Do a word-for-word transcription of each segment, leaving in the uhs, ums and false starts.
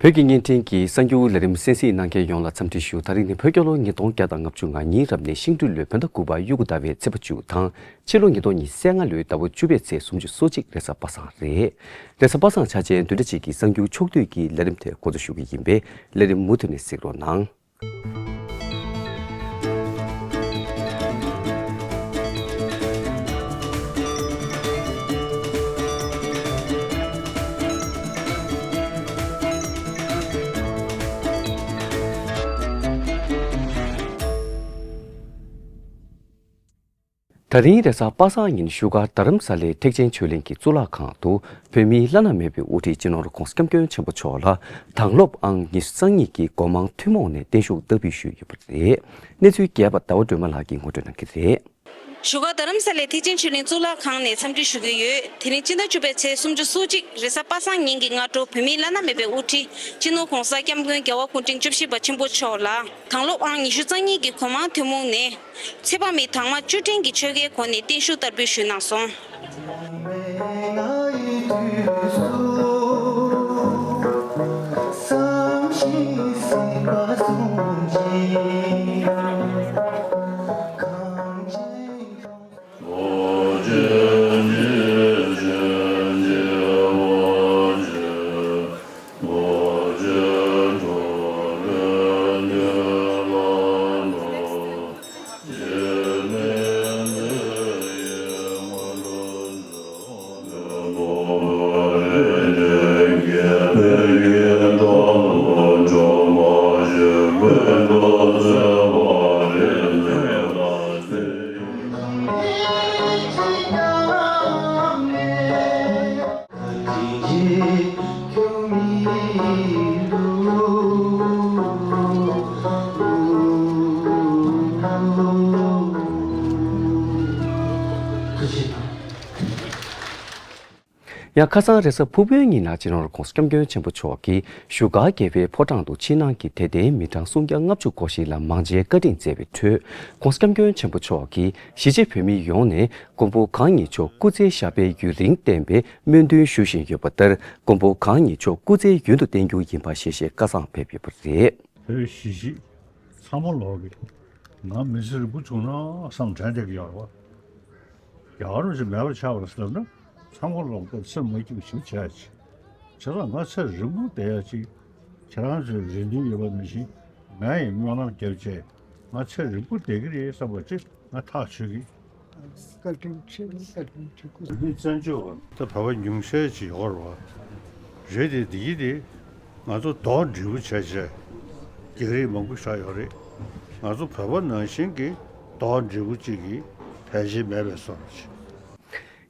བོད་ཀྱི་བརྙན་འཕྲིན་གྱི་གསར་འགྱུར་ལས་རིམ་གསན་གཟིགས་གནང་མཁན་ཡོངས་ལ་འཚམས་འདྲི་ཞུ། ད་རིང་ནི་བོད་རྒྱལ་ལོ་ཉིས་སྟོང་བརྒྱ་དང་ལྔ་བཅུ་ང་གཉིས་རབ་གནས་ཤིང་སྦྲུལ་ལོའི་བོད་ཟླ་དགུ་པ་དབྱར་དགུན་ཟླ་བའི་ཚེས་པ་བཅུ་དང་། ཕྱི་ལོ་ཉིས་སྟོང་ཉི་ཤུ་རྩ་ལྔ་ལོའི་ཟླ་བ་བཅུ་པའི་ཚེས་སུམ་ཅུ་སོ་གཅིག་རེས་གཟའ་པ་སངས་རེད། རེས་གཟའ་པ་སངས་ཆ་ཅན་བདུན་ཕྲག་གཅིག་གི་གསར་འགྱུར་ཕྱོགས་བསྡུས་ཀྱི་ལས་རིམ་དེ་འགོ་འཛུགས་ཞུ་གི་ཡིན་པས། ལས་རིམ་མུ་མཐུད་ནས་གཟིགས་རོགས་གནང་། ད་རིང་རེས་གཟའ་པ་སངས་ཉིན་བཞུགས་སྒར་རྡ་རམ་ས་ལའི་ཐེག་ཆེན་ཆོས་གླིང་གི་གཙུག་ལག་ཁང་དུ་བོད་མིའི་བླ་ན་མེད་པའི་དབུ་ཁྲིད་སྤྱི་ནོར་༧གོང་ས་༧སྐྱབས་མགོན་ཆེན་པོ་མཆོག་ལ་དྭང་སློབ་ཨང་ཉི་ཤུ་རྩ་གཉིས་ཀྱིས་སྒོ་མང་ཐུན་མོང་ནས་བརྟན་བཞུགས་བསྟར་འབུལ་ཞུས་ཡོད་པ་རེད། གནས་ཚུལ་རྒྱས་པ་ཟླ་བ་སྒྲོལ་མ་ལགས་ཀྱིས་ངོ་སྤྲོད་གནང་གི་རེད། བཞུགས་སྒར་རྡ་རམ་ས་ལའི་ཐེག་ཆེན་ཆོས་གླིང་གཙུག་ལག་ཁང་ནས་འཚམས་འདྲི་ཞུ་གི་ཡོད། དེ་རིང་སྤྱི་ཟླ་བཅུ་པའི་ཚེས་སུམ་ཅུ་སོ་གཅིག་རེས་གཟའ་པ་སངས་ཉིན་གྱི་སྔ་དྲོ་བོད་མིའི་བླ་ན་མེད་པའི་དབུ་ཁྲིད་སྤྱི་ནོར་༧གོང་ས་༧སྐྱབས་མགོན་རྒྱལ་བ་སྐུ་ཕྲེང་བཅུ་བཞི་པ་ཆེན་པོ་མཆོག་ལ་དྭང་སློབ་ཨང་ཉི་ཤུ་རྩ་གཉིས་ཀྱི་སྒོ་མང་ཐུན་མོང་ནས་ཚེ་དཔག་མེད་དྭངས་མ་བཅུ་སྤྲིན་གྱི་ཆོ་གའི་སྒོ་ནས་བརྟན་བཞུགས་བསྟར་འབུལ་ཞུས་གནང་སོང་། ཡང་ཁ་སང་རེས་གཟའ་ཕུར་བུའི་ཉིན་ལ་སྤྱི་ནོར་༧གོང་ས་༧སྐྱབས་མགོན་ཆེན་པོ་མཆོག་གིས་བཞུགས་སྒར་རྒྱལ་བའི་ཕོ་བྲང་དུ་ཕྱི་ནང་གི་དད་ལྡན་མི་གྲངས་སུམ་བརྒྱ་ལྔ་བཅུ་ངོ་ཤེས་ལ་མང་མཇལ་བཀའ་དྲིན་སྩལ་བའི་ཁྲོད། ༧གོང་ས་༧སྐྱབས་མགོན་ཆེན་པོ་མཆོག་གིས་གཞིས་བྱེས་བོད་མི་ཡོངས་ནས་མགོན་པོ་གང་ཉིད་མཆོག་སྐུ་ཚེ་ཞབས་པད་ཡུན་རིང་བརྟན་པའི་སྨོན་འདུན་ཞུ་བཞིན་ཡོད་པ་ལྟར། མགོན་པོ་གང་ཉིད་མཆོག་སྐུ་ཚེ་ཡུན་དུ་བརྟན་རྒྱུ་ཡིན་པ་ཞལ་བཞེས་བཀའ་བཟང་ཕེབས་ཡོད་པ་རེད། བོད་གཞིས་བྱེས་ཚང་མ་ལོག་གི་ང་མི་ཚེ་རིང་པོ་བྱུང་ན་བསམ་དྲན་བསྡད་ཀྱི་ཡོད་རེད་བ། རྒྱ་གར་རུ་ཅིག་མེད་པར་ཆགས་པར་ཟེར་ན་ཚང་མ་ལོག་སྟེ་ཚེ་མ་སྐྱིད་པ་ཞིག་བྱས་ཅིག་བྱས་ཙང་ང་ཚེ་རིང་པོ་བསྡད་ཡ་ཅིག་ཁྱེད་རང་ཚོའི་རེ་འདུན་ཡོད་པ་ནང་བཞིན་ང་ཡི་སྨོན་ལམ་རྒྱབ་བྱས་ང་ཚེ་རིང་པོ་བསྡད་ཀྱི་རེད་བསམ་པ་ཅིག་ང་ཐག་ཆོད་ཀྱི། བཀའ་དྲིན་ཆེ། བཀའ་དྲིན་ཆེ། མི་བཙན་བྱོལ་བ་ད་བོད་པ་ཉུང་ཤས་ཅིག་ཡོད་རེད་བ། རེད་དེ་འདི་གི་དེ་ང་ཚོ་རྡོག་འགྲེལ་པོ་བྱས་བྱས་རྒྱག་རེས་མང་པོ་ཞིག་ཡོད་རེད། ང་ཚོ་བོད་པ་ནང་བཞིན་གྱི་རྡོག་འགྲེལ་པོ་གཅིག་གིས་ཕལ་ཆེར་མེད་པའི་བཟོ་འདྲ་ཅིག་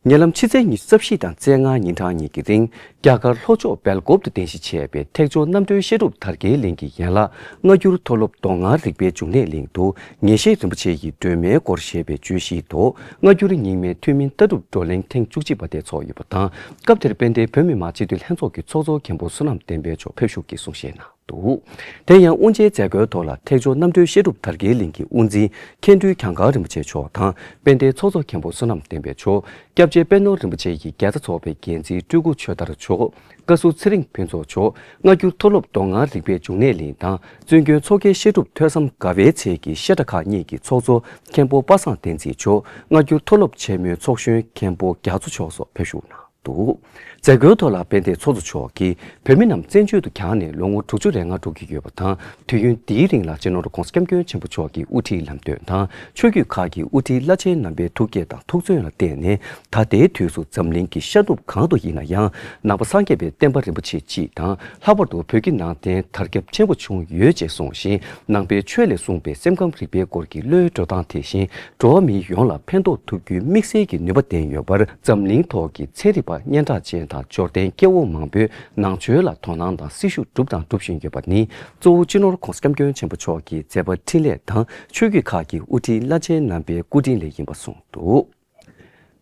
ཉེ་ལམ་ཕྱི་ཚེས་ཉི་ཤུ་རྩ་བཞི་དང་རྩ་ལྔ་ཉིན་གྲངས་གཉིས་ཀྱི་རིང་རྒྱ་གར་ལྷོ་ཕྱོགས་སྦེལ་ཀོབ་ཏུ་རྟེན་གཞི་བྱས་པའི་ཐེག་མཆོག་རྣམ་གྲོལ་བཤད་སྒྲུབ་དར་རྒྱས་གླིང་གི་ཡན་ལག་སྔ་འགྱུར་མཐོ་སློབ་མདོ་སྔགས་རིག་པའི་འབྱུང་གནས་གླིང་དུ་ངེས་ཤེས་རིན་པོ་ཆེ་ཡི་སྒྲོན་མེའི་སྐོར་ཞེས་པའི་བརྗོད་གཞིའི་ཐོག་སྔ་འགྱུར་རྙིང་མའི་ཐུན་མིན་ལྟ་གྲུབ་བགྲོ་གླེང་ཐེངས་བཅུ་གཅིག་པ་དེ་ཚོགས་ཡོད་པ་དང་། སྐབས་དེར་དཔལ་ལྡན་བོད་མི་མང་སྤྱི་འཐུས་ལྷན་ཚོགས་ཀྱི་ཚོགས་གཙོ་མཁན་པོ་བསོད་ནམས་བསྟན་འཕེལ་མཆོག་ཕེབས་བཞུགས་ཀྱིས་གསུང་བཤད་གནང་། འདུག་དེ་ཡང་དབུ་འབྱེད་མཛད་སྒོའི་ཐོག་ལ་ཐེག་མཆོག་རྣམ་གྲོལ་བཤད་སྒྲུབ་དར་རྒྱས་གླིང་གི་དབུ་འཛིན་མཁན་སྤྲུལ་གྱངས་དཀར་རིན་པོ་ཆེ་མཆོག་དང་དཔལ་ལྡན་ཚོགས་གཙོ་མཁན་པོ་བསོད་ནམས་བསྟན་འཕེལ་མཆོག་སྐྱབས་རྗེ་དཔལ་ནོར་རིན་པོ་ཆེ་ཡི་རྒྱལ་ཚབ་ཚོགས་པའི་འགན་འཛིན་སྤྲུལ་སྐུ་ཆོས་དར་མཆོག་བཀའ་ཟུར་ཚེ་རིང་ཕུན་ཚོགས་མཆོག་སྔ་འགྱུར་མཐོ་སློབ་མདོ་སྔགས་རིག་པའི་འབྱུང་གནས་གླིང་དང་བཙུན་དགོན་མཚོ་སྐྱེས་བཤད་སྒྲུབ་ཐོས་བསམ་དགའ་བའི་ཚལ་གྱི་བཤད་གྲྭ་ཁག་གཉིས་ཀྱི་ཚོགས་གཙོ་མཁན་པོ་པ་སངས་བསྟན་འཛིན་མཆོག་སྔ་འགྱུར་མཐོ་སློབ་ཆེན་མོའི་ཚོགས་གཞོན་མཁན་པོ་རྒྱ་མཚོ་མཆོག་སོགས་ཕེབས་བཞུགས་གནང་། འདུག་མཛད་སྒོའི་ཐོག་ལ་དཔལ་ལྡན་ཚོགས་གཙོ་མཆོག་གིས་བོད་མི་རྣམས་བཙན་བྱོལ་དུ་བསྐྱངས་ནས་ལོ་ངོ་དྲུག་ཅུ་རེ་ལྔ་འགྲོ་གི་ཡོད་པ་དང་། དུས་ཡུན་འདིའི་རིང་ལ་སྤྱི་ནོར་༧གོང་ས་༧སྐྱབས་མགོན་ཆེན་པོ་མཆོག་གི་དབུ་ཁྲིད་ལམ་སྟོན་དང་ཆོས་བརྒྱུད་ཁག་གི་དབུ་ཁྲིད་བླ་ཆེན་རྣམ་པའི་ཐུགས་བསྐྱེད་དང་ཐུགས་བརྩོན་ལ་བརྟེན་ནས། ད་ལྟའི་དུས་སུ་འཛམ་གླིང་གི་ཤར་ནུབ་གང་དུ་ཡིན་ན་ཡང་ནང་པ་སངས་རྒྱས་པའི་བསྟན་པ་རིན་པོ་ཆེ་སྤྱི་དང་། ལྷག་པར་དུ་བོད་ཀྱི་ནང་བསྟན་དར་ཁྱབ་ཆེན་པོ་བྱུང་ཡོད་ཅེས་གསུངས་ཤིང་། ནང་པའི་ཆོས་ལས་གསུངས་པའི་སེམས་ཁམས་རིག་པའི་སྐོར་གྱི་བློའི་འགྲོ་སྟངས་དེ་བཞིན་འགྲོ་བ་མི་ཡོངས་ལ་ཕན་ཐོགས་ཐུབ་རྒྱུའི་དམིགས་བསལ་གྱི་ནུས་པ་ལྡན་ཡོད་པར། འཛམ་གླིང་ཐོག་གི་ཚན་རིག་པ་སྙན་གྲགས་ཅན་དང་འབྱོར་ལྡན་སྐྱེ་བོ་མང་པོས་ནང་ཆོས་ལ་དོ་སྣང་དང་སྲི་ཞུ་བསྒྲུབས་དང་སྒྲུབ་བཞིན་ཡོད་པ་ནི། གཙོ་བོ་སྤྱི་ནོར་༧གོང་ས་༧སྐྱབས་མགོན་ཆེན་པོ་མཆོག་གི་མཛད་པ་འཕྲིན་ལས་དང་ཆོས་བརྒྱུད་ཁག་གི་དབུ་ཁྲིད་བླ་ཆེན་རྣམ་པའི་སྐུ་དྲིན་ལས་ཡིན་པ་གསུངས་འདུག་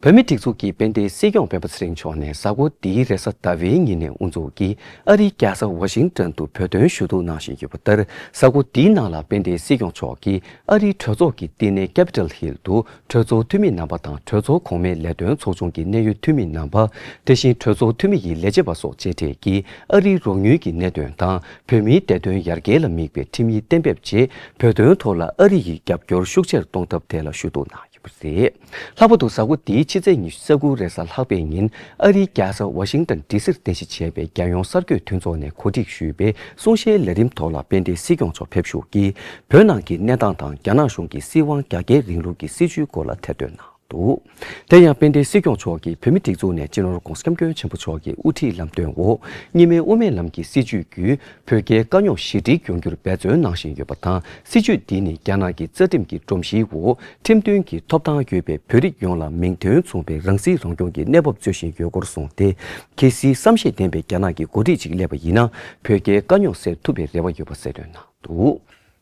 བོད་མིའི་སྒྲིག་འཛུགས་ཀྱི་དཔལ་ལྡན་སྲིད་སྐྱོང་སྤེན་པ་ཚེ་རིང་མཆོག་ནས་གཟའ་འཁོར་འདིའི་རེས་གཟའ་ཟླ་བའི་ཉིན་ནས་དབུ་འཛུགས་ཀྱིས་ཨ་རིའི་རྒྱལ་ས་ཝ་ཤིང་ཏོན་དུ་བོད་དོན་ཞུ་གཏུག་གནང་བཞིན་ཡོད་པ་ལྟར། གཟའ་འཁོར་འདིའི་ནང་ལ་དཔལ་ལྡན་སྲིད་སྐྱོང་མཆོག་གིས་ཨ་རིའི་གྲོས་ཚོགས་ཀྱི་བསྟི་གནས་Capitol Hill དུ་གྲོས་ཚོགས་འཐུས་མི་རྣམ་པ་དང་གྲོས་ཚོགས་གོང་མའི་ལས་དོན་ཚོགས་ཆུང་གི་གནད་ཡོད་འཐུས་མི་རྣམ་པ། དེ་བཞིན་གྲོས་ཚོགས་འཐུས་མི་ཡི་ལས་བྱེད་པ་སོགས་མཇལ་འཕྲད་ཀྱིས་ཨ་རིའི་རོགས་དངུལ་གྱི་གནད་དོན་དང་བོད་མིའི་བདེ་དོན་ཡར་རྒྱས་ལ་དམིགས་པའི་ཁྲིམས་ཡིག་གཏན་འབེབས་རྗེས། བོད་དོན་ཐོག་ལ་ཨ་རི་ཡི་རྒྱབ་སྐྱོར་ཤུགས་ཆེར་གཏོང་ཐབས་ཐད་ལ་ཞུ་གཏུག་གནང་ཡོད་པ་རེད། ལྷག་པར་དུ་གཟའ་འཁོར་འདིའི་ཕྱི་ཚེས་ཉི་ཤུ་རྩ་དགུ་རེས་གཟའ་ལྷག་པའི་ཉིན་ཨ་རིའི་རྒྱལ་ས་ཝ་ཤིང་ཏོན་ཌི་སིར་རྟེན་གཞི་བྱས་པའི་རྒྱལ་ཡོངས་གསར་འགོད་མཐུན་ཚོགས་ནས་གོ་སྒྲིག་ཞུས་པའི་གསུང་བཤད་ལས་རིམ་ཐོག་ལ་དཔལ་ལྡན་སྲིད་སྐྱོང་མཆོག་ཕེབས་ཞུགས་ཀྱིས་བོད་ནང་གི་གནས་སྟངས་དང་རྒྱ་ནག་གཞུང་གིས་སྲིད་དབང་རྒྱ་སྐྱེད་རིང་ལུགས་ཀྱི་སྲིད་བྱུས་སྐོར་ལ་ཐེར་འདོན་གནང་འདུག། དེ་ཡང་དཔལ་ལྡན་སྲིད་སྐྱོང་མཆོག་གིས་བོད་མིའི་སྒྲིག་འཛུགས་ནས་སྤྱི་ནོར་༧གོང་ས་༧སྐྱབས་མགོན་ཆེན་པོ་མཆོག་གི་དབུ་ཁྲིད་ལམ་སྟོན་འོག་གཉིས་སྨན་དབུ་མའི་ལམ་གྱི་སྲིད་བྱུས་བརྒྱུད། བོད་རྒྱའི་དཀའ་རྙོག་ཞི་འགྲིག་ཡོང་རྒྱུར་འབད་བརྩོན་གནང་བཞིན་ཡོད་པ་དང་། སྲིད་བྱུས་འདི་ནི་རྒྱ་ནག་གི་རྩ་ཁྲིམས་ཀྱི་སྒྲོམ་གཞིའི་འོག་ཁྲིམས་མཐུན་གྱི་ཐོབ་ཐང་ཡོད་པའི་བོད་རིགས་ཡོངས་ལ་མིང་དོན་མཚུངས་པའི་རང་སྲིད་རང་སྐྱོང་གི་གནས་བབ་རྩོད་བཞིན་ཡོད་སྐོར་གསུངས་ཏེ། གལ་སྲིད་བསམ་ཤེས་ལྡན་པའི་རྒྱ་ནག་གི་འགོ་ཁྲིད་ཅིག་སླེབས་པ་ཡིན་ན། བོད་རྒྱའི་དཀའ་རྙོག་སེལ་ཐུབ་པའི་རེ་བ་ཡོད་པ་གསལ་སྟོན་གནང་འདུག།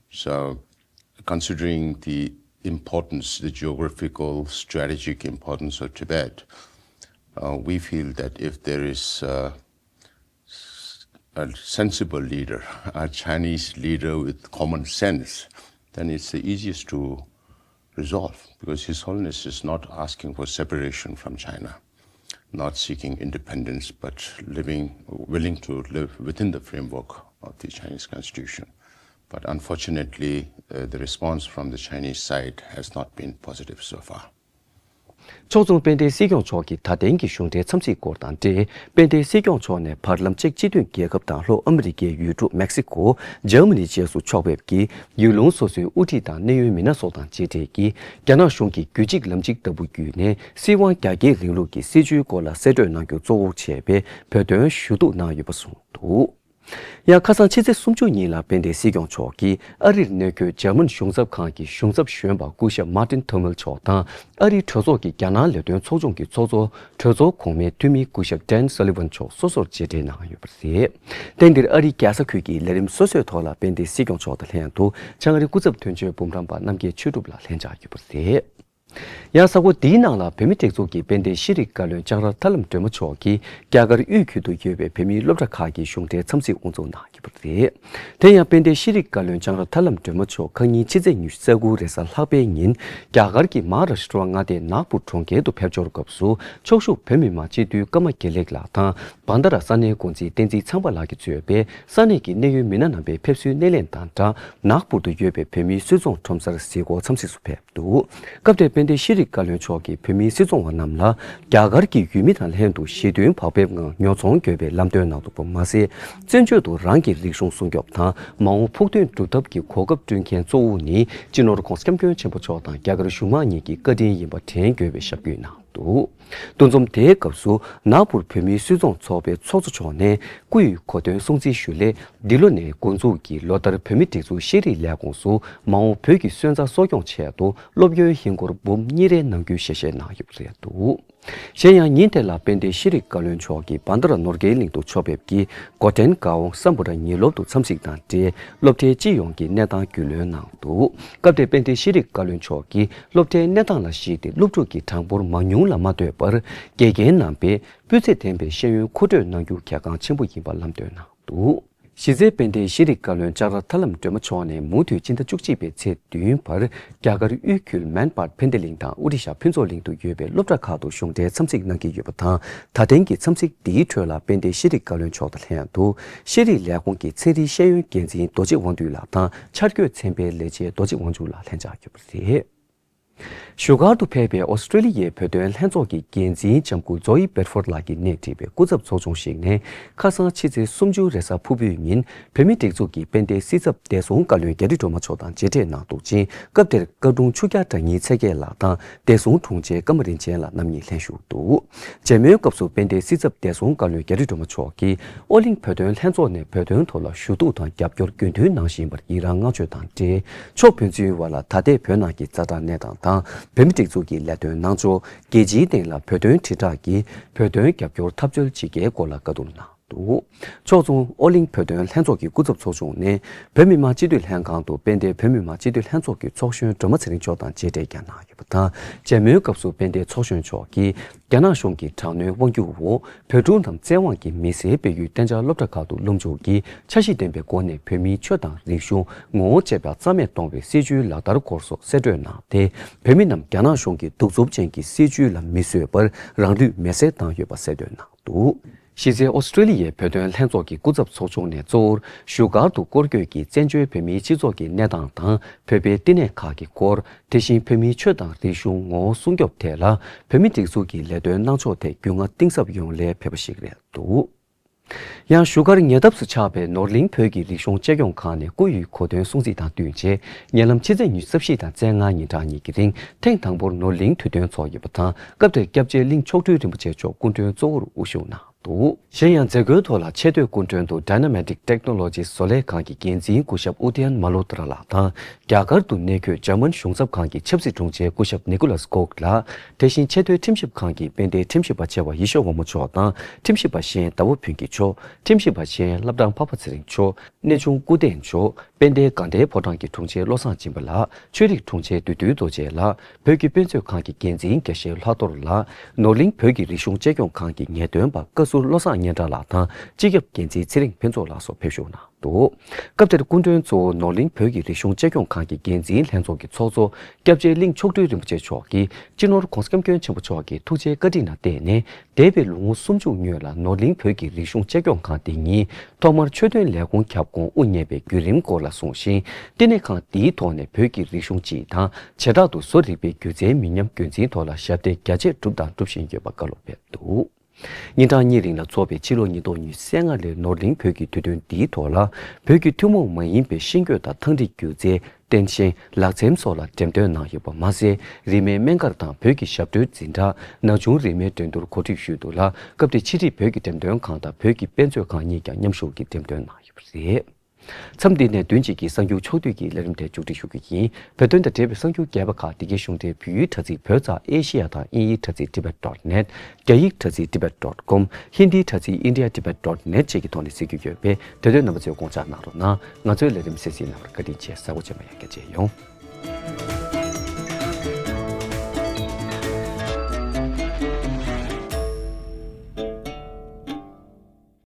So, considering the importance, the geographical, strategic importance of Tibet, uh, we feel that if there is, uh, a sensible leader, a Chinese leader with common sense, then it's the easiest to resolve, because His Holiness is not asking for separation from China, not seeking independence, but living, willing to live within the framework of the Chinese constitution. But unfortunately, uh, the response from the Chinese side has not been positive so far. ཕྱོགས་མཚུངས་དཔལ་ལྡན་སྲིད་སྐྱོང་མཆོག་གི་ད་ཐེངས་ཀྱི་གཞུང་འབྲེལ་འཚམས་གཟིགས་སྐོར་དང་འབྲེལ། དཔལ་ལྡན་སྲིད་སྐྱོང་མཆོག་ནས་བར་ལམ་ཅེཀ་སྤྱི་མཐུན་རྒྱལ་ཁབ་དང་ལྷོ་ཨ་མི་རི་ཀའི་ཡུལ་གྲུ་མེག་སི་ཀོ། འཇར་མ་ནི་བཅས་སུ་ཕྱོགས་ཕེབས་ཀྱིས་ཡུལ་ལུང་སོ་སོའི་དབུ་ཁྲིད་དང་གནད་ཡོད་མི་སྣ་སོགས་དང་མཇལ་འཕྲད་ཀྱིས། རྒྱ་ནག་གཞུང་གིས་རྒྱུད་གཅིག་ལམ་གཅིག་ལྟ་བུ་བརྒྱུད་ནས་སྲིད་དབང་རྒྱ་སྐྱེད་རིང་ལུགས་ཀྱི་སྲིད་བྱུས་སྐོར་ལ་གསལ་སྤྲོས་གནང་རྒྱུ་གཙོ་བོར་བྱས་པའི་བོད་དོན་ཞུ་གཏུག་གནང་ཡོད་པ་གསུངས་འདུག། ཡང་ཁ་སང་ཕྱི་ཚེས་སུམ་ཅུ་ཉིན་ལ་དཔལ་ལྡན་སྲིད་སྐྱོང་མཆོག་གིས་ཨ་རིར་གནས་འཁོད་འཇར་མན་གཞུང་ཚབ་ཁང་གི་གཞུང་ཚབ་གཞོན་པ་སྐུ་ཞབས་Martin Tummel མཆོག་དང་། ཨ་རིའི་གྲོས་ཚོགས་ཀྱི་རྒྱ་ནག་ལས་དོན་ཚོགས་ཆུང་གི་ཚོགས་གཙོ་གྲོས་ཚོགས་གོང་མའི་འཐུས་མི་སྐུ་ཞབས་Dan Sullivan མཆོག་སོ་སོར་མཇལ་འཕྲད་གནང་ཡོད་པ་རེད། ཐེངས་འདིར་ཨ་རིའི་རྒྱལ་ས་ཁུལ་གྱི་ལས་རིམ་སོ་སོའི་ཐོག་ལ་དཔལ་ལྡན་སྲིད་སྐྱོང་མཆོག་དང་ལྷན་དུ་བྱང་ཨ་རིའི་སྐུ་ཚབ་དོན་གཅོད་འབུམ་རམས་པ་རྣམ་རྒྱལ་ཆོས་གྲུབ་ལགས་ལྷན་བཅར་ཡོད་པ་རེད། ཡང་གཟའ་འཁོར་འདིའི་ནང་ལ་བོད་མིའི་སྒྲིག་འཛུགས་ཀྱི་དཔལ་ལྡན་ཤེས་རིག་བཀའ་བློན་ལྕང་ར་ཐར་ལམ་སྒྲོལ་མ་མཆོག་གིས་རྒྱ་གར་དབུས་ཁུལ་དུ་ཡོད་པའི་བོད་མིའི་སློབ་གྲྭ་ཁག་གི་གཞུང་འབྲེལ་འཚམས་གཟིགས་དབུ་འཛུགས་གནང་ཡོད་པ་རེད། དེ་ཡང་དཔལ་ལྡན་ཤེས་རིག་བཀའ་བློན་ལྕང་ར་ཐར་ལམ་སྒྲོལ་མ་མཆོག་ཁ་ཉིན་ཕྱི་ཚེས་ཉི་ཤུ་རྩ་དགུ་རེས་གཟའ་ལྷག་པའི་ཉིན་རྒྱ་གར་གྱི་མ་ཧཱ་རཱ་ཤི་ཏྲ་མངའ་སྡེའི་ནཱག་པུར་གྲོང་ཁྱེར་དུ་ཕེབས་འབྱོར་སྐབས་སུ། ཕྱོགས་བཞུགས་བོད་མི་མང་སྤྱི་འཐུས་ཀརྨ་དགེ་ལེགས་ལགས་དང་། བྷན་དྷ་ར་ས་གནས་འགོ་འཛིན་བསྟན་འཛིན་ཚངས་པ་ལགས་ཀྱིས་གཙོས་པའི་ས་གནས་ཀྱི་གནད་ཡོད་མི་སྣ་རྣམ་པའི་ཕེབས་བསུའི་སྣེ་ལེན་དང་སྦྲགས། ནཱག་པུར་དུ་ཡོད་པའི་བོད་མིའི་སུད་ཚོང་ཁྲོམ་སར་གཟིགས་སྐོར་འཚམས་གཟིགས་སུ་ཕེབས་འདུག། སྐབས་དེར་དཔལ་ལྡན་ཤེས་རིག་བཀའ་བློན་མཆོག་གིས་བོད་མིའི་སུད་ཚོང་བ་རྣམས་ལ་རྒྱ་གར་གྱི་ཡུལ་མི་དང་ལྷན་དུ་ཞི་མཐུན་བག་ཕེབས་ངང་ཉོ་ཚོང་དགོས་པའི་ལམ་སྟོན་གནང་འདུག་པ་མ་ཟད། བཙན་བྱོལ་དུ་རང་གི་རིག་གཞུང་སྲུང་སྐྱོབ་དང་མ་འོངས་ཕུགས་འདུན་སྒྲུབ་ཐབས་ཀྱི་གོ་སྐབས་བསྐྲུན་མཁན་གཙོ་བོ་ནི་སྤྱི་ནོར་༧གོང་ས་༧སྐྱབས་མགོན་ཆེན་པོ་མཆོག་དང་རྒྱ་གར་གཞུང་མང་གཉིས་ཀྱི་བཀའ་དྲིན་ཡིན་པ་དྲན་དགོས་པའི་ཞབས་སྐུལ་གནང་འདུག། འདུ་འཛོམས་དེའི་སྐབས་སུ་ནཱག་པུར་བོད་མིའི་སུད་ཚོང་ཚོགས་པའི་ཚོགས་གཙོ་མཆོག་ནས་སྐུ་ཡི་གོ་སྟོན་སྲུང་བརྩི་ཞུ་སླད། འདི་ལོ་ནས་འགོ་འཛུགས་ཀྱིས་ལོ་ལྟར་བོད་མིའི་སྒྲིག་འཛུགས་ཤེས་རིག་ལས་ཁུངས་སུ་མ་འོངས་བོད་ཀྱི་སོན་རྩ་གསོ་སྐྱོང་ཆེད་དུ་སློབ་ཡོན་ཧིན་སྒོར་འབུམ་གཉིས་རེ་གནང་རྒྱུའི་ཞལ་བཞེས་གནང་ཡོད་པ་རེད་འདུག། གཞན་ཡང་ཉིན་དེ་ལ་དཔལ་ལྡན་ཤེས་རིག་བཀའ་བློན་མཆོག་གིས་བྷན་དྷ་ར་ནོར་དཀར་གླིང་དུ་ཕྱོགས་ཕེབས་ཀྱིས་གོ་ཏན་གའོ་སམ་བྷོ་ཊ་ཉིན་སློབ་ཏུ་འཚམས་གཟིགས་དང་འབྲེལ་སློབ་གྲྭའི་སྤྱི་ཡོངས་ཀྱི་གནས་སྟངས་རྒྱུས་ལོན་གནང་འདུག། སྐབས་དེར་དཔལ་ལྡན་ཤེས་རིག་བཀའ་བློན་མཆོག་གིས་སློབ་གྲྭའི་གནས་སྟངས་ལ་གཞིགས་ཏེ་སློབ་ཕྲུག་གི་གྲངས་འབོར་མང་ཉུང་ལ་མ་ལྟོས་པར་དགེ་རྒན་རྣམ་པས་སྤུས་ཚད་ལྡན་པའི་ཤེས་ཡོན་མཁོ་སྤྲོད་གནང་རྒྱུ་གལ་འགངས་ཆེན་པོ་ཡིན་པ་ལམ་སྟོན་གནང་འདུག། གཞི་རྩའི་དཔལ་ལྡན་ཤེས་རིག་བཀའ་བློན་ལྕང་ར་ཐར་ལམ་སྒྲོལ་མ་མཆོག་ནས་མུ་མཐུད་སྤྱི་ཟླ་བཅུ་གཅིག་པའི་ཚེས་བདུན་བར་རྒྱ་གར་དབུས་ཁུལ་མན་སྦཱད་ཕན་ཏེ་གླིང་དང་ཨོ་རི་ཤ་ཕུན་ཚོགས་གླིང་དུ་ཡོད་པའི་སློབ་གྲྭ་ཁག་ཏུ་གཞུང་འབྲེལ་འཚམས་གཟིགས་གནང་གི་ཡོད་པ་དང་། ད་ཐེངས་ཀྱི་འཚམས་གཟིགས་འདིའི་ཁྲོད་ལ་དཔལ་ལྡན་ཤེས་རིག་བཀའ་བློན་མཆོག་དང་ལྷན་དུ་ཤེས་རིག་ལས་ཁུངས་ཀྱི་ཚན་རིག་ཤེས་ཡོན་འགན་འཛིན་རྡོ་རྗེ་དབང་འདུས་ལགས་དང་ཕྱག་བརྒྱུད་ཚན་པའི་ལས་བྱེད་རྡོ་རྗེ་དབང་ཕྱུག་ལགས་ལྷན་བཅར་ཡོད་པ་རེད། བཞུགས་སྒར་དུ་ཕེབས་པའི་ཨོ་སི་ཀྲོ་ལི་ཡའི་བོད་དོན་ལྷན་ཚོགས་ཀྱི་འགན་འཛིན་ལྕམ་སྐུ་ཛོ་ཨི་བེད་ཧྥོར་ལགས་ཀྱིས་སྣེ་ཁྲིད་པའི་སྐུ་ཚབ་ཚོགས་ཆུང་ཞིག་ནས་ཁ་སང་ཕྱི་ཚེས་སུམ་ཅུ་རེས་གཟའ་ཕུར་བུའི་ཉིན་བོད་མིའི་སྒྲིག་འཛུགས་ཀྱི་དཔལ་ལྡན་སྲིད་ཚབ་བདེ་སྲུང་བཀའ་བློན་རྒྱ་རི་སྒྲོལ་མ་མཆོག་དང་མཇལ་འཕྲད་གནང་འདུག་ཅིང་། སྐབས་དེར་བཀའ་དྲུང་ཆོས་རྒྱལ་བཀྲ་ཉིན་ཚེ་རྒྱལ་ལགས་དང་བདེ་སྲུང་དྲུང་ཆེ་ཀརྨ་རིན་ཆེན་ལགས་རྣམ་གཉིས་ལྷན་ཞུགས་འདུག། མཇལ་མོལ་སྐབས་སུ་དཔལ་ལྡན་སྲིད་ཚབ་བདེ་སྲུང་བཀའ་བློན་རྒྱ་རི་སྒྲོལ་མ་མཆོག་གིས་ཨོ་གླིང་བོད་དོན་ལྷན་ཚོགས་ནས་བོད་དོན་ཐོག་ལ་ཞུ་གཏུག་དང་རྒྱབ་སྐྱོར་རྒྱུན་མཐུད་གནང་བཞིན་པར་ཡི་རངས་བསྔགས་བརྗོད་དང་འབྲེལ། མཆོག་ཕན་ཚུན་བར་ལ་ད་ལྟའི་བོད་ནང་གི་ཛ་དྲག་གནས་སྟངས་དང་། བོད་མིའི་སྒྲིག་འཛུགས་ཀྱི་ལས་དོན་གནང་ཕྱོགས། རྒྱལ་སྤྱིའི་སྟེང་ལ་བོད་དོན་དྲིལ་བསྒྲགས་ཀྱིས་བོད་དོན་རྒྱབ་སྐྱོར་ཐབས་འཚོལ་བྱེད་རྒྱུའི་སྐོར་ལ་བཀའ་བསྡུར་གནང་། འདུག་ཕྱོགས་མཚུངས་ཨོ་གླིང་བོད་དོན་ལྷན་ཚོགས་ཀྱི་སྐུ་ཚབ་ཚོགས་ཆུང་ནས་བོད་མི་མང་སྤྱི་འཐུས་ལྷན་ཁང་དུ་དཔལ་ལྡན་བོད་མི་མང་སྤྱི་འཐུས་ལྷན་ཚོགས་ཀྱི་ཚོགས་གཞོན་སྒྲོལ་མ་ཚེ་རིང་མཆོག་དང་མཇལ་འཕྲད་ཀྱང་གནང་ཡོད་པ་དང་། མཇལ་མོལ་སྐབས་སུ་དཔལ་ལྡན་ཚོགས་གཞོན་མཆོག་གིས་རྒྱ་ནག་གཞུང་གི་དྲག་གནོན་དབང་སྒྱུར་འོག་བོད་ཕྲུག་རྣམས་བཙན་དབང་གིས་མི་སེར་སྤེལ་ཡུལ་གཏན་འཇགས་སློབ་གྲྭ་ཁག་ཏུ་སློབ་སྦྱོང་གིས་འཆར་གཞི་ལྡན་པའི་སྒོ་ནས་བོད་མིའི་ཆོས་དང་རིག་གཞུང་ངོ་བོ་བཅས་པ་རྩ་མེད་གཏོང་བའི་སྲིད་བྱུས་ལག་བསྟར་སྐོར་སོགས་གསལ་བཀྲོལ་གནང་སྟེ། བོད་མི་རྣམས་རྒྱ་ནག་གཞུང་གི་གདུག་རྩུབ་ཅན་གྱི་སྲིད་བྱུས་ལ་མི་བཟོད་པར་རང་ལུས་མེར་སྲེག་བཏང་ཡོད་པ་གསལ་སྟོན་གནང་འདུག་གཞི་རྩའི་ཨོ་སི་ཀྲི་ལི་ཡའི་བོད་དོན་ལྷན་ཚོགས་ཀྱི་སྐུ་ཚབ་ཚོགས་ཆུང་ནས་གཙོ་བོར་བཞུགས་སྒར་དུ་སྐོར་སྐྱོད་ཀྱིས་བཙན་བྱོལ་བོད་མིའི་སྤྱི་ཚོགས་ཀྱི་གནས་སྟངས་དང་བོད་པའི་བསྟི་གནས་ཁག་གི་སྐོར། དེ་བཞིན་བོད་མིའི་ཆོས་དང་རིག་གཞུང་ངོ་བོ་སྲུང་སྐྱོབ་ཐད་ལ་བོད་མིའི་སྒྲིག་འཛུགས་ཀྱི་ལས་དོན་གནང་ཕྱོགས་ཐད་རྒྱུས་མངའ་གཏིང་ཟབ་ཡོང་སླད་ཕེབས་པ་ཞིག་རེད་འདུག་ཡང་བཞུགས་སྒར་ཉེ་འདབས་སུ་ཆགས་པའི་ནོར་གླིང་བོད་ཀྱི་རིག་གཞུང་གཅེས་སྐྱོང་ཁང་ནས་སྐུ་ཡི་གོ་སྟོན་སྲུང་བརྩི་དང་བསྟུན་ཆེད། ཉེ་ལམ་ཕྱི་ཚེས་ཉི་ཤུ་རྩ་བཞི་དང་རྩ་ལྔ་ཉིན་གྲངས་གཉིས་ཀྱི་རིང་ཐེངས་དང་པོར་ནོར་གླིང་དུས་སྟོན་འཚོགས་ཡོད་པ་དང་། སྐབས་དེར་སྐྱབས་རྗེ་གླིང་མཆོག་སྤྲུལ་རིན་པོ་ཆེ་མཆོག་སྐུ་མགྲོན་གཙོ་བོར་དབུ་བཞུགས་གནང་འདུག་གཞན་ཡང་མཛད་སྒོའི་ཐོག་ལ་ཆེ་བསྟོད་སྐུ་མགྲོན་དུ་Dynamatic Technology བཟོ་ལས་ཁང་གི་འགན་འཛིན་སྐུ་ཞབས་ཨུ་ཏན་མ་ལོ་ཏྲ་ལགས་དང་། རྒྱ་གར་དུ་གནས་འཁོད་འཇར་མན་གཞུང་ཚབ་ཁང་གི་ཆབ་སྲིད་དྲུང་ཆེ་སྐུ་ཞབས་ནི་ཀུ་ལཱས་ཀོག་ལགས། དེ་བཞིན་ཆེས་མཐོའི་ཁྲིམས་ཞིབ་ཁང་གི་དཔལ་ལྡན་ཁྲིམས་ཞིབ་པ་ཆེ་བ་ཡེ་ཤེས་དབང་མོ་མཆོག་དང་། ཁྲིམས་ཞིབ་པ་གཞན་ཟླ་བ་ཕུན་སྐྱིད་མཆོག་ཁྲིམས་ཞིབ་པ་གཞན་བླ་བྲང་འཕགས་པ་ཚེ་རིང་མཆོག་གནས་ཆུང་སྐུ་བལྟམས་མཆོག་དཔལ་ལྡན་དགའ་ལྡན་ཕོ་བྲང་གི་དྲུང་ཆེ་བློ་བཟང་སྦྱིན་པ་ལགས། ཆོས་རིག་དྲུང་ཆེ་བདུད་འདུལ་རྡོ་རྗེ་ལགས། བོད་ཀྱི་དཔེ་མཛོད་ཁང་གི་འགན་འཛིན་དགེ་བཤེས་ལྷག་རྡོར་ལགས། ནོར་གླིང་བོད་ཀྱི་རིག་གཞུང་གཅེས་སྐྱོང་ཁང་གི་ངེས་སྟོན་པ་བཀའ་ཟུར་བློ་བཟང་སྙན་གྲགས་ལགས་དང་། སྤྱི་ཁྱབ་འགན་འཛིན་ཚེ་རིང་ཕུན་ཚོགས་ལགས་སོགས་ཕེབས་བཞུགས་གནང་འདུག་སྐབས་དེར་སྐུ་མགྲོན་གཙོ་བོ་ནོར་གླིང་བོད་ཀྱི་རིག་གཞུང་གཅེས་སྐྱོང་ཁང་གི་འགན་འཛིན་ལྷན་ཚོགས་ཀྱི་ཚོགས་གཙོ་སྐྱབས་རྗེ་གླིང་མཆོག་སྤྲུལ་རིན་པོ་ཆེ་མཆོག་གིས་སྤྱི་ནོར་༧གོང་ས་༧སྐྱབས་མགོན་ཆེན་པོ་མཆོག་གི་ཐུགས་རྗེའི་བཀའ་དྲིན་ལ་བརྟེན་ནས། འདས་པའི་ལོ་ངོ་སུམ་ཅུ་སྔོན་ལ་ནོར་གླིང་བོད་ཀྱི་རིག་གཞུང་གཅེས་སྐྱོང་ཁང་དེ་ཉིད་ཐོག་མར་ཆོས་དོན་ལས་ཁུངས་ཁྱབ་ཁོངས་དབུ་བརྙེས་པའི་བརྒྱུད་རིམ་སྐོར་ལ་གསུངས་ཤིང་། བསྟི་གནས་ཁང་དེའི་ཐོག་ནས་བོད་ཀྱི་རིག་གཞུང་སྤྱི་དང་བྱེ་བྲག་ཏུ་བཟོ་རིག་པའི་སྒྱུ་རྩལ་མི་ཉམས་རྒྱུན་འཛིན་ཐོག་ལ་ཞབས་འདེགས་རྒྱ་ཆེ་བསྒྲུབས་དང་སྒྲུབ་བཞིན་ཡོད་པ་བཀའ་སློབ་ཕེབས་འདུག་ཉིན་གྲངས་གཉིས་རིང་ལ་འཚོགས་པའི་ཕྱི་ལོ་ཉིས་སྟོང་ཉི་ཤུ་རྩ་ལྔ་ལོའི་ནོར་གླིང་བོད་ཀྱི་དུས་སྟོན་འདིའི་ཐོག་ལ། བོད་ཀྱི་ཐུན་མོང་མ་ཡིན་པའི་ཤིང་བརྐོས་དང་ཐང་འབྲི་སྒྱུ་རྩལ། རྟེན་བཞེངས། ལག་འཚེམ་སོགས་ལ་འགྲེམས་སྟོན་གནང་ཡོད་པ་མ་ཟད། རིས་མེད་སྨན་སྒར་དང་བོད་ཀྱི་ཞབས་བྲོའི་འཛིན་གྲྭ་ནག་ཆུང་རིས་མེད་འགྲན་བསྡུར་གོ་སྒྲིག་ཞུས་འདུག་ལ། སྐབས་དེར་ཕྱི་དྲིལ་བོད་ཀྱི་འགྲེམས་སྟོན་ཁང་དང་བོད་ཀྱི་དཔེ་མཛོད་ཁང་གཉིས་ཀྱང་མཉམ་ཞུགས་ཀྱིས་འགྲེམས་སྟོན་གནང་ཡོད་པ་རེད། མཚམས་འདི་ནས་བདུན་གཅིག་གི་གསར་འགྱུར་ཕྱོགས་བསྡུས་ཀྱི་ལས་རིམ་དེ་མཇུག་སྒྲིལ་ཞུ་རྒྱུ་ཡིན། བོད་དོན་དང་འབྲེལ་བའི་གསར་འགྱུར་རྒྱས་པ་ཁག་འདི་གའི་གཞུང་འབྲེལ་བོད་ཡིག་དྲ་ཚིགས་བོད་ཙ་ཨེ་ཤི་ཡ་དང་དབྱིན་ཡིག་དྲ་ཚིགས་tibet dot net། རྒྱ་ཡིག་དྲ་ཚིགས་tibet dot com། ཧིན་དིའི་དྲ་ཚིགས་india tibet dot net བཅས་ཀྱི་ཐོག་ནས་གཟིགས་རྒྱུ་ཡོད་པས། དེ་དོན་རྣམ་པ་ཚོས་དགོངས་འཇགས་གནང་རོགས་གནང་། ང་ཚོའི་ལས་རིམ་གསན་གཟིགས་གནང་བར་བཀའ་དྲིན་ཆེ། གཟའ་འཁོར་རྗེས་མ་ཡང་བསྐྱར་མཇལ་ཡོང་།